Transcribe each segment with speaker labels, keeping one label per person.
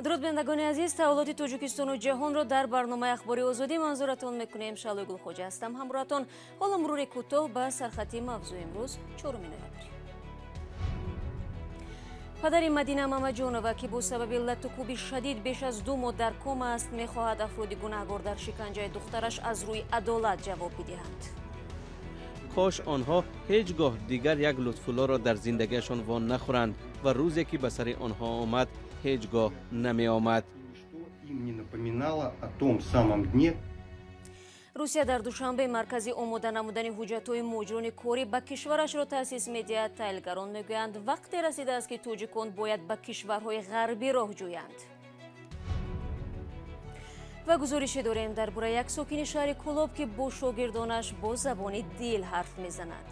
Speaker 1: Дуруд, бинандагони азиз, таҳаввулоти Тоҷикистону ҷаҳонро дар барномаи Ахбори Озодӣ манзуратон мекунем. Шаҳлои Гулхоҷа ҳастам ҳамроҳатон. Ҳоло мурури кӯтоҳ ба сархати мавзӯи имрӯз, 4 ноябр. Падари Мадина Мамаҷонова, ки бо сабаби латукӯби шадид беш аз 2 моҳ дар кома аст, мехоҳад афроди гунаҳгор дар шиканҷаи духтараш аз рӯи адолат ҷавоб бидиҳанд.
Speaker 2: Кош онҳо ҳеҷ гоҳ дигар як Лутфуллоро дар зиндагиашон вон нахӯранд ва рӯзе ки ба сари онҳо омад, ҳеҷ гоҳ намеомад.
Speaker 1: Русия дар Душанбе маркази омода намудани ҳуҷҷатҳои муҳоҷирони корӣ ба кишварашро таъсис медиҳад. Таҳлилгарон мегӯянд, вақте расидааст, ки тоҷикон бояд ба кишварҳои ғарбӣ роҳ ҷӯянд. Ва гузорише дорем дар бораи як сокини шаҳри Кӯлоб, ки бо шогирдонаш бо забони дил ҳарф мезанад.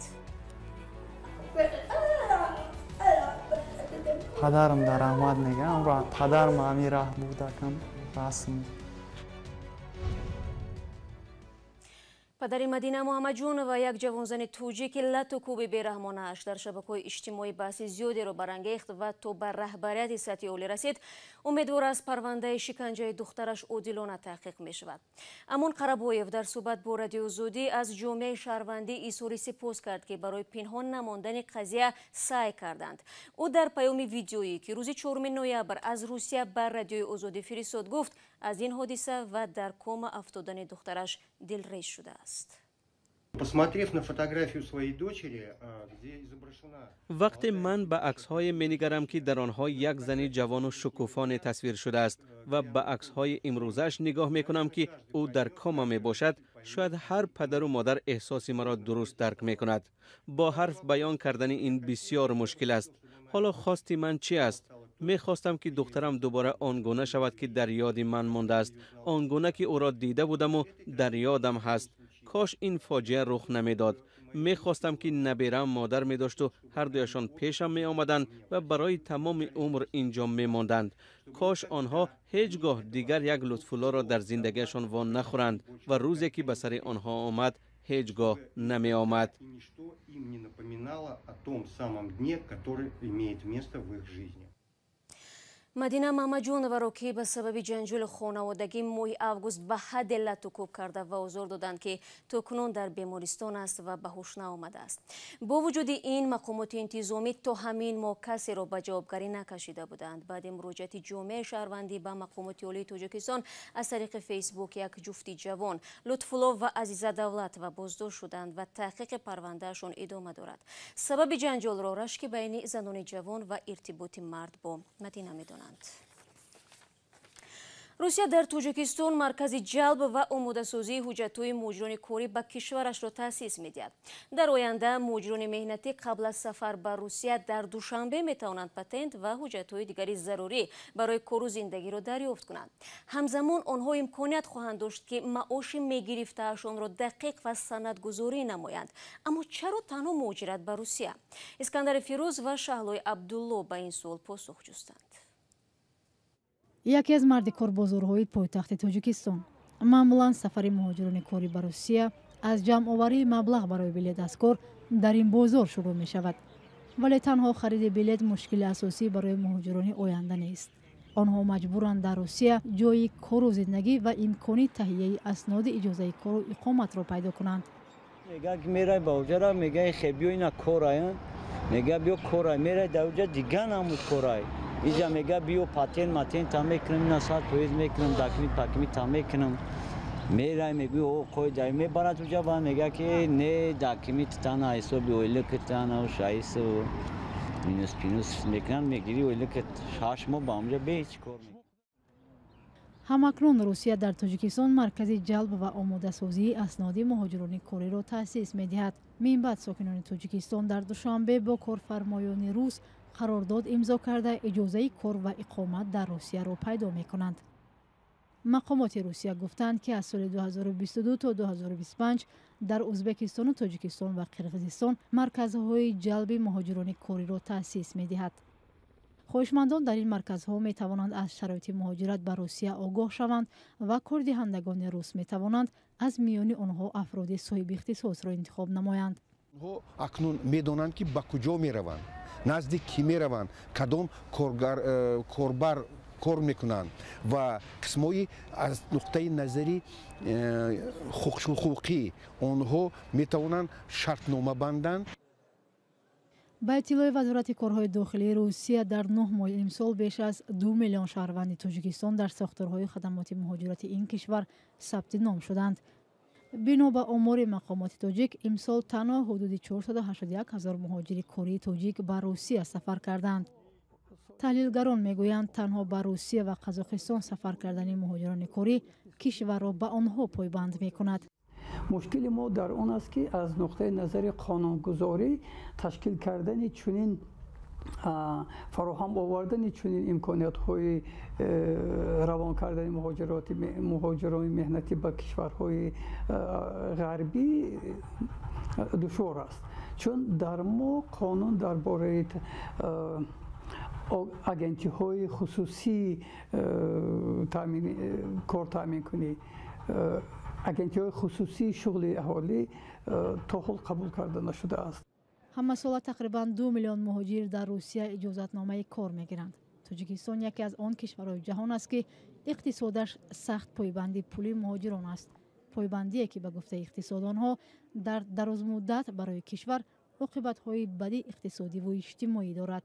Speaker 3: Падарам дар раҳмат мегӯям, падарам ҳамин раҳ будакам расм.
Speaker 1: Падари Мадина Муҳаммадҷонова, як ҷавонзани тоҷики латукӯби бераҳмонааш дар шабакаҳои иҷтимоӣ баҳси зиёдеро барангехт ва то ба раҳбарияти сатҳи олӣ расид, умедвор аст, парвандаи шиканҷаи духтараш одилона таҳқиқ мешавад. Амон Қарабоев дар суҳбат бо Радиои Озодӣ аз ҷомеаи шаҳрвандӣ изҳори сипос кард, ки барои пинҳон намондани қазия саъй карданд. Ӯ дар паёми видеоӣ, ки рӯзи 4 ноябр аз Русия ба Радиои Озодӣ фиристод, гуфт, аз ин ҳодиса ва дар кома афтодани духтараш дилрез шудааст.
Speaker 4: Посмотрев на фотографию своей дочери, где изображена...
Speaker 2: Вақте ман ба аксҳое менигарам, ки дар онҳо як зани ҷавону шукуфоне тасвир шудааст, ва ба аксҳои имрӯзааш нигоҳ мекунам, ки ӯ дар кома мебошад, шояд ҳар падару модар эҳсоси маро дуруст дарк мекунад. Бо ҳарф баён кардани ин бисёр мушкил аст. Ҳоло хости ман чӣ аст? Мехостам, ки духтарам дубора он гуна шавад, ки дар ёди ман мондааст, он гуна ки ӯро дида будаму дар ёдам ҳаст. Кош ин фоҷиа рух намедод. Мехостам, ки набераам модар медошту ҳардуяшон пешам меомаданд ва барои тамоми умр инҷо мемонданд. Кош онҳо ҳеҷ гоҳ дигар як Лутфуллоро дар зиндагиашон вон нахӯранд ва рӯзе ки ба сари онҳо омад, ҳеҷ гоҳ намеомад.
Speaker 1: Мадина Мамаҷоноваро, ки ба сабаби ҷанҷоли хонаводагӣ моҳи август ба ҳадде латукӯб карда ва озор доданд, ки то кунун дар бемористон аст ва ба ҳуш наомадааст. Бо вуҷуди ин, мақомоти интизомӣ то ҳамин моҳ касеро ба ҷавобгарӣ накашида буданд. Баъди муроҷиати ҷомеаи шаҳрвандӣ ба мақомоти олии Тоҷикистон аз тариқи Фейсбук, як ҷуфти ҷавон, Лутфулло ва Азиза Давлатова, боздошт шуданд ва таҳқиқи парвандаашон идома дорад. Сабаби ҷанҷолро рашки байни занони ҷавон ва иртиботи мард бо Мадина медонанд. Русия дар Тоҷикистон маркази ҷалб ва омодасозии ҳуҷҷатҳои муҳоҷирони корӣ ба кишварашро таъсис медиҳад. Дар оянда муҳоҷирони меҳнатӣ қабл аз сафар ба Русия дар Душанбе метавонанд патент ва ҳуҷҷатҳои дигари зарурӣ барои кору зиндагиро дарёфт кунанд. Ҳамзамон онҳо имконият хоҳанд дошт, ки маоши мегирифтаашонро дақиқ ва санадгузорӣ намоянд. Аммо чаро танҳо муҳоҷират ба Русия? Искандари Фирӯз ва Шаҳлои Абдулло ба ин суол посух ҷустанд.
Speaker 5: Яке аз мардикорбозорҳои пойтахти Тоҷикистон. Маъмулан сафари муҳоҷирони корӣ ба Русия аз ҷамъоварии маблағ барои билет аз кор дар ин бозор шурӯъ мешавад. Вале танҳо хариди билет мушкили асосӣ барои муҳоҷирони оянда нест. Онҳо маҷбуранд дар Русия ҷойи кору зиндагӣ ва имкони таҳияи асноди иҷозаи кору иқоматро пайдо кунанд.
Speaker 6: Мега мерай ба оҷара, мега хе биё ина корая, мега биё корай, мерай дар оҷа дига намуд корай. Иҷа мега биё патент матент та мекунам, ина 100% мекунам, документ пакумент та мекунам. Мерай мегӯй о қой дай мебарад уҷа ва мега ки не документ тана ҳисоби ойлик тана шаису минус пинус мекунанд, мегири ойлик 6 моҳ ба онҷа бе ҳеҷ кор мекунӣ.
Speaker 5: Ҳамакнун Русия дар Тоҷикистон маркази ҷалб ва омодасозии асноди муҳоҷирони кориро таъсис медиҳад. Минбаъд сокинони Тоҷикистон дар Душанбе бо корфармоёни рус қарордод имзо карда, иҷозаи кор ва иқомат дар Русияро пайдо мекунанд. Мақомоти Русия гуфтанд, ки аз соли 2022 то 2025 дар Ӯзбекистону Тоҷикистон ва Қирғизистон марказҳои ҷалби муҳоҷирони кориро таъсис медиҳад. Хоҳишмандон дар ин марказҳо метавонанд аз шароити муҳоҷират ба Русия огоҳ шаванд ва кордиҳандагони рус метавонанд аз миёни онҳо афроди соҳиби ихтисосро интихоб намоянд.
Speaker 7: Онҳо акнун медонанд, ки ба куҷо мераванд, назди кӣ мераванд, кадом корбар кор мекунанд ва қисмҳои аз нуқтаи назари ҳуқуқӣ онҳо метавонанд шартнома банданд.
Speaker 5: Ба иттилои Вазорати корҳои дохилии Русия, дар 9 моҳи имсол беш аз 2 миллион шаҳрванди Тоҷикистон дар сохторҳои хадамоти муҳоҷирати ин кишвар сабти ном шуданд. Бино ба омори мақомоти тоҷик, имсол танҳо ҳудуди 481 ҳазор муҳоҷири кории тоҷик ба Русия сафар карданд. Таҳлилгарон мегӯянд, танҳо ба Русия ва Қазоқистон сафар кардани муҳоҷирони корӣ кишварро ба онҳо пойбанд мекунад.
Speaker 8: Мушкили мо дар он аст, ки аз нуқтаи назари қонунгузорӣ ташкил кардани чунин, фароҳам овардани чунин имкониятҳои равон кардани муҳоҷирони меҳнатӣ ба кишварҳои ғарбӣ душвор аст, чун дар мо қонун дар бораи агентиҳои хусусӣ кор таъминкунӣ, агентиҳои хусусии шуғли аҳолӣ то ҳол қабул карда нашудааст.
Speaker 5: Ҳамасола тақрибан 2 миллион муҳоҷир дар Русия иҷозатномаи кор мегиранд. Тоҷикистон яке аз он кишварҳои ҷаҳон аст, ки иқтисодаш сахт пойбанди пули муҳоҷирон аст. Пойбандие ки ба гуфтаи иқтисодонҳо дар дарозмуддат барои кишвар оқибатҳои бади иқтисодиву иҷтимоӣ дорад.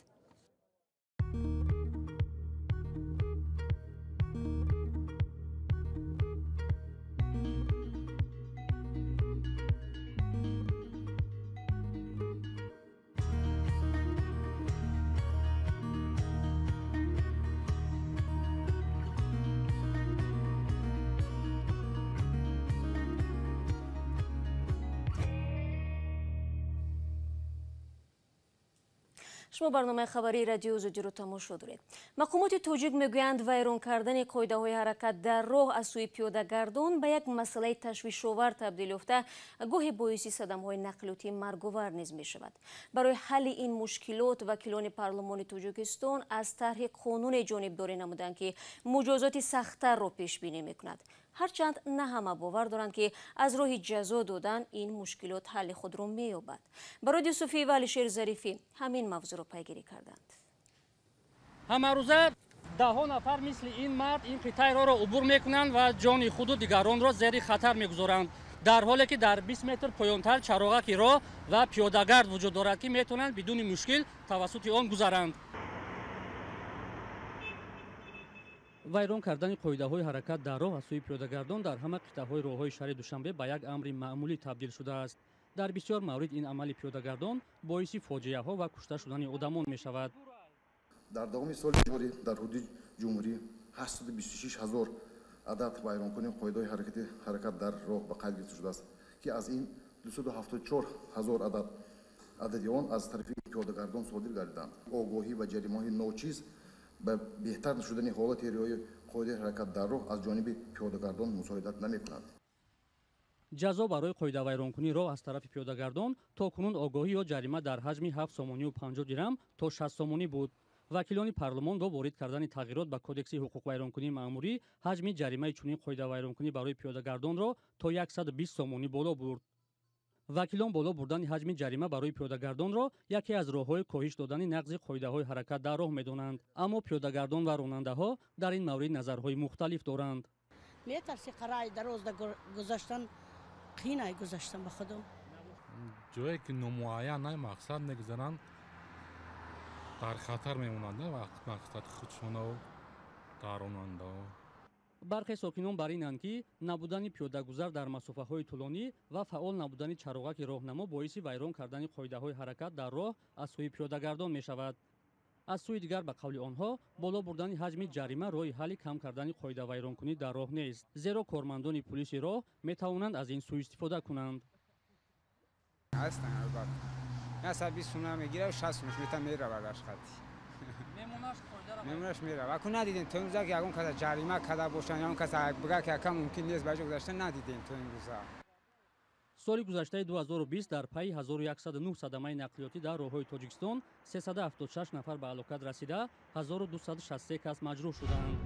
Speaker 1: Шумо барномаи хабарии радиои Озодиро тамошо доред. Мақомоти тоҷик мегӯянд, вайрон кардани қоидаҳои ҳаракат дар роҳ аз сӯи пиёдагардон ба як масъалаи ташвишовар табдил ёфта, гоҳе боиси садамҳои нақлиётии марговар низ мешавад. Барои ҳалли ин мушкилот вакилони парлумони Тоҷикистон аз тарҳи қонуне ҷонибдорӣ намуданд, ки муҷозоти сахттарро пешбинӣ мекунад. Ҳарчанд на ҳама бовар доранд, ки аз роҳи ҷазо додан ин мушкилот ҳалли худро меёбад. Бароди Юсуфӣ ва Алишер Зарифӣ ҳамин мавзӯъро пайгирӣ карданд.
Speaker 9: Ҳамарӯза даҳҳо нафар мисли ин мард ин қитъаи роҳро убур мекунанд ва ҷони худу дигаронро зери хатар мегузоранд, дар ҳоле ки дар 20 метр поёнтар чароғаки роҳ ва пиёдагард вуҷуд дорад, ки метавонанд бидуни мушкил тавассути он гузаранд. Вайрон кардани қоидаҳои ҳаракат дар роҳ аз сӯи пиёдагардон дар ҳама қитъаҳои роҳҳои шаҳри Душанбе ба як амри маъмулӣ табдил шудааст. Дар бисёр маврид ин амали пиёдагардон боиси фоҷиаҳо ва кушта шудани одамон мешавад.
Speaker 10: Дар давоми соли ҷорӣ дар ҳудуди ҷумҳурӣ 826 ҳазор адад вайронкунии қоидаҳои ҳаракат дар роҳ ба қайд гирифта шудааст, ки аз ин 274 ҳазор адади он аз тарафи пиёдагардон содир гардиданд. Огоҳӣ ва ҷаримаҳои ночиз ба беҳтар шудани ҳолати риояи қоидаи ҳаракат дар роҳ аз ҷониби пиёдагардон мусоидат намекунад.
Speaker 9: Ҷазо барои қоидавайронкунии роҳ аз тарафи пиёдагардон то кунун огоҳӣ ё ҷарима дар ҳаҷми 7 сомонию 50 дирам то 60 сомонӣ буд. Вакилони парлумон бо ворид кардани тағйирот ба кодекси ҳуқуқвайронкунии маъмурӣ ҳаҷми ҷаримаи чунин қоидавайронкунӣ барои пиёдагардонро то 120 сомонӣ боло бурд. Вакилон боло бурдани ҳаҷми ҷарима барои пиёдагардонро яке аз роҳҳои коҳиш додани нақзи қоидаҳои ҳаракат дар роҳ медонанд, аммо пиёдагардон ва ронандаҳо дар ин маврид назарҳои мухталиф доранд.
Speaker 11: Метарси қарай дарозда гузаштан, қинай гузаштан ба худо.
Speaker 12: Ҷое ки номуайян най мақсад мегузаранд, дар хатар мемонанд мақсад худшонав дар ронандао.
Speaker 9: Бархе сокинон бар инанд, ки набудани пиёдагузар дар масофаҳои тӯлонӣ ва фаъол набудани чароғаки роҳнамо боиси вайрон кардани қоидаҳои ҳаракат дар роҳ аз сӯи пиёдагардон мешавад. Аз сӯи дигар, ба қавли онҳо, боло бурдани ҳаҷми ҷарима роҳи ҳалли кам кардани қоидавайронкунӣ дар роҳ нест, зеро кормандони пулиси роҳ метавонанд аз ин суистифода кунанд.
Speaker 13: Ҳастанд, албатта. 120 сомона мегирад, 60 сомонаш мета меравад ашхати. Мемонаш меравад. Аку надидем то имрӯза, ки ягон каса ҷарима карда бошанд, ягон каса бигӯяд, ки ака мумкин нест ба ҷо гузаштан, надидем то имрӯза.
Speaker 9: Соли гузаштаи 2020 дар пайи 1109 садамаи нақлиётӣ дар роҳҳои Тоҷикистон 376 нафар ба ҳалокат расида, 1263 кас маҷрӯҳ шуданд.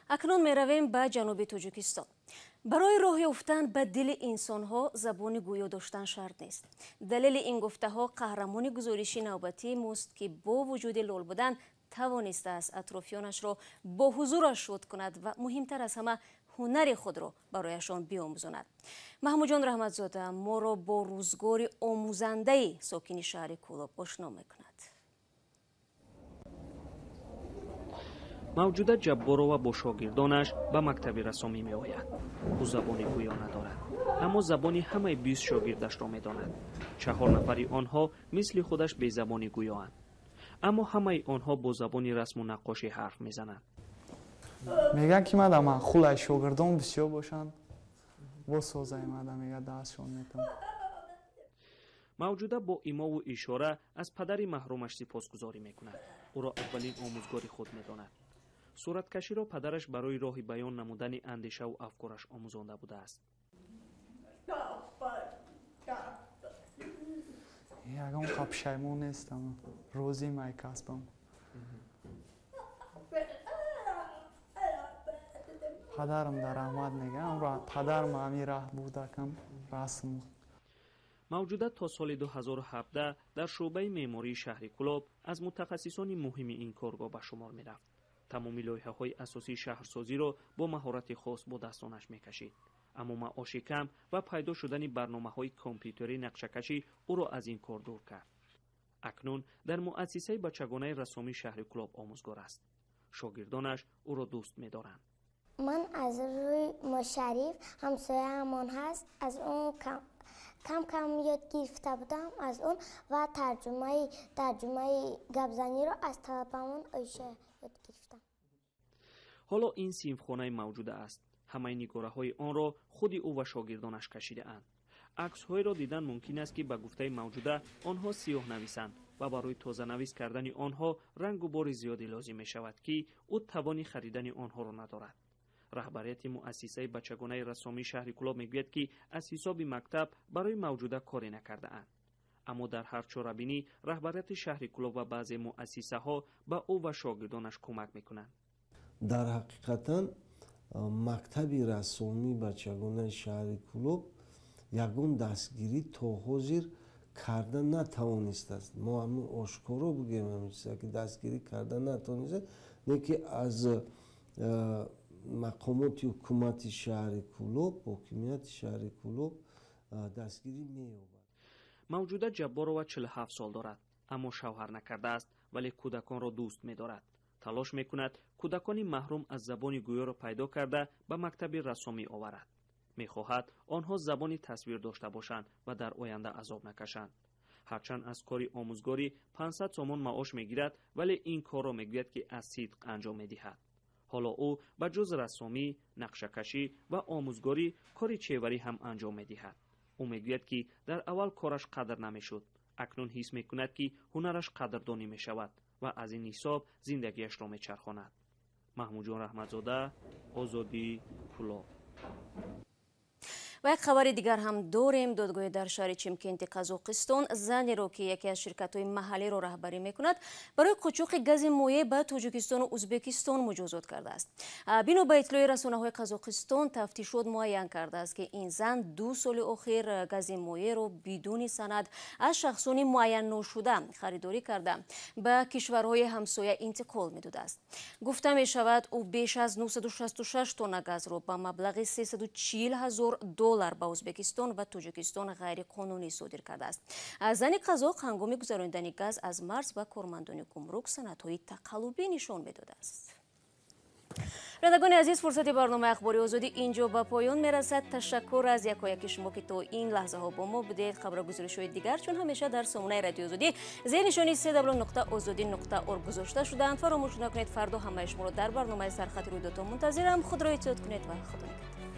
Speaker 1: Акнун меравем ба ҷануби Тоҷикистон. Барои роҳ ёфтан ба дили инсонҳо забони гӯё доштан шарт нест. Далели ин гуфтаҳо қаҳрамони гузориши навбатии мост, ки бо вуҷуди лол будан Тавонистааст атрофиёнашро бо ҳузураш шод кунад ва муҳимтар аз ҳама ҳунари худро барояшон биомӯзонад. Маҳмудҷон Раҳматзода моро бо рӯзгори омӯзандаи сокини шаҳри Кӯлоб ошно мекунад.
Speaker 14: Мавҷуда Ҷабборова бо шогирдонаш ба мактаби рассомӣ меояд. Ӯ забони гӯё надорад, аммо забони ҳамаи 20 шогирдашро медонад. 4 нафари онҳо мисли худаш безабони гӯёанд, аммо ҳамаи онҳо бо забони расму наққошӣ ҳарф мезананд.
Speaker 3: Мегӯянд, ки мада ман хулай шогирдон бисёр бошанд, бо созаи мада мега дастшон метам.
Speaker 14: Мавҷуда бо имову ишора аз падари маҳрумаш сипосгузорӣ мекунад. Ӯро аввалин омӯзгори худ медонад. Сураткаширо падараш барои роҳи баён намудани андешаву афкораш омӯзонда будааст.
Speaker 3: Ягон қапшаймон нестам, розӣ май касбам. Падарам дар раҳмат мегӯям, падарам ҳамин раҳ бурдакам расм.
Speaker 14: Мавҷуда то соли 2017 дар шӯъбаи меъмории шаҳри Кӯлоб аз мутахассисони муҳими ин коргоҳ ба шумор мерафт. Тамоми лоиҳаҳои асосии шаҳрсозиро бо маҳорати хос бо дастонаш мекашид. Аммо маоши кам ва пайдо шудани барномаҳои компютерии нақшакашӣ ӯро аз ин кор дур кард. Акнун дар муассисаи бачагонаи рассомии шаҳри Кӯлоб омӯзгор аст. Шогирдонаш ӯро дӯст медоранд.
Speaker 15: Ман аз рӯи Мошариф ҳамсояамон ҳаст, аз он кам-кам ёд гирифта будам аз он ва тарҷумаи гапзаниро аз талабамон Оиша ёд гирифтам.
Speaker 14: Ҳоло ин синфхонаи мавҷуда аст. Ҳамаи нигораҳои онро худи ӯ ва шогирдонаш кашидаанд. Аксҳоеро дидан мумкин аст, ки ба гуфтаи мавҷуда онҳо сиёҳнависанд ва барои тозанавис кардани онҳо рангу бори зиёде лозим мешавад, ки ӯ тавони харидани онҳоро надорад. Раҳбарияти муассисаи бачагонаи рассомии шаҳри Кӯлоб мегӯяд, ки аз ҳисоби мактаб барои мавҷуда коре накардаанд. Аммо дар ҳар чорабинӣ раҳбарияти шаҳри Кӯлоб ва баъзе муассисаҳо ба ӯ ва шогирдонаш кӯмак мекунанд.
Speaker 16: Дар ҳақиқатан мактаби рассомии бачагонаи шаҳри Кӯлоб ягон дастгирӣ то ҳозир карда натавонистааст. Мо ҳамин ошкоро бигӯем ҳамин чиза, ки дастгирӣ карда натавонистааст, не ки аз мақомоти ҳукумати шаҳри Кӯлоб, ҳокимияти шаҳри Кӯлоб дастгирӣ меёбад.
Speaker 14: Мавҷуда Ҷабборова 47 сол дорад, аммо шавҳар накардааст, вале кӯдаконро дӯст медорад. Талош мекунад кӯдакони маҳрум аз забони гӯёро пайдо карда ба мактаби рассомӣ оварад. Мехоҳад онҳо забони тасвир дошта бошанд ва дар оянда азоб накашанд. Ҳарчанд аз кори омӯзгорӣ 500 сомон маош мегирад, вале ин корро мегӯяд, ки аз сидқ анҷом медиҳад. Ҳоло ӯ ба ҷуз рассомӣ, нақшакашӣ ва омӯзгорӣ кори чеварӣ ҳам анҷом медиҳад. Ӯ мегӯяд, ки дар аввал кораш қадр намешуд. Акнун ҳис мекунад, ки ҳунараш қадрдонӣ мешавад ва аз ин ҳисоб зиндагиашро мечархонад. Маҳмудҷон Раҳматзода, Озодӣ, Кӯлоб.
Speaker 1: Ва як хабари дигар ҳам дорем. Додгоҳи дар шаҳри Чимкенти Қазоқистон занеро, ки яке аз ширкатҳои маҳаллиро раҳбарӣ мекунад, барои қучуқи гази моеъ ба Тоҷикистону Ӯзбекистон муҷозот кардааст. Бино ба иттилои расонаҳои Қазоқистон, тафтишот муайян кардааст, ки ин зан 2 соли охир гази моеъро бидуни санад аз шахсони муайянношуда харидорӣ карда ба кишварҳои ҳамсоя интиқол медодааст. Гуфта мешавад, ӯ беш аз 966 тонна газро ба маблағи 340 ҳазор доллар ба Ӯзбекистон ва Тоҷикистон ғайриқонунӣ содир кардааст. Зани қазоқ ҳангоми гузаронидани газ аз марз ба кормандони гумрук санадҳои тақаллубӣ нишон медодааст. Бинандагони азиз, фурсати барномаи Ахбори Озодӣ инҷо ба поён мерасад. Ташаккур аз якояки шумо, ки то ин лаҳзаҳо бо мо будед. Хабару гузоришҳои дигар чун ҳамеша дар сомонаи Радиои Озодӣ зери нишони www.ozodi.org гузошта шудаанд. Фаромӯш накунед, фардо ҳамаи шуморо дар барномаи Сархати рӯйдодҳо мунтазирам. Худро эҳтиёт кунед ва Худо нигаҳдор.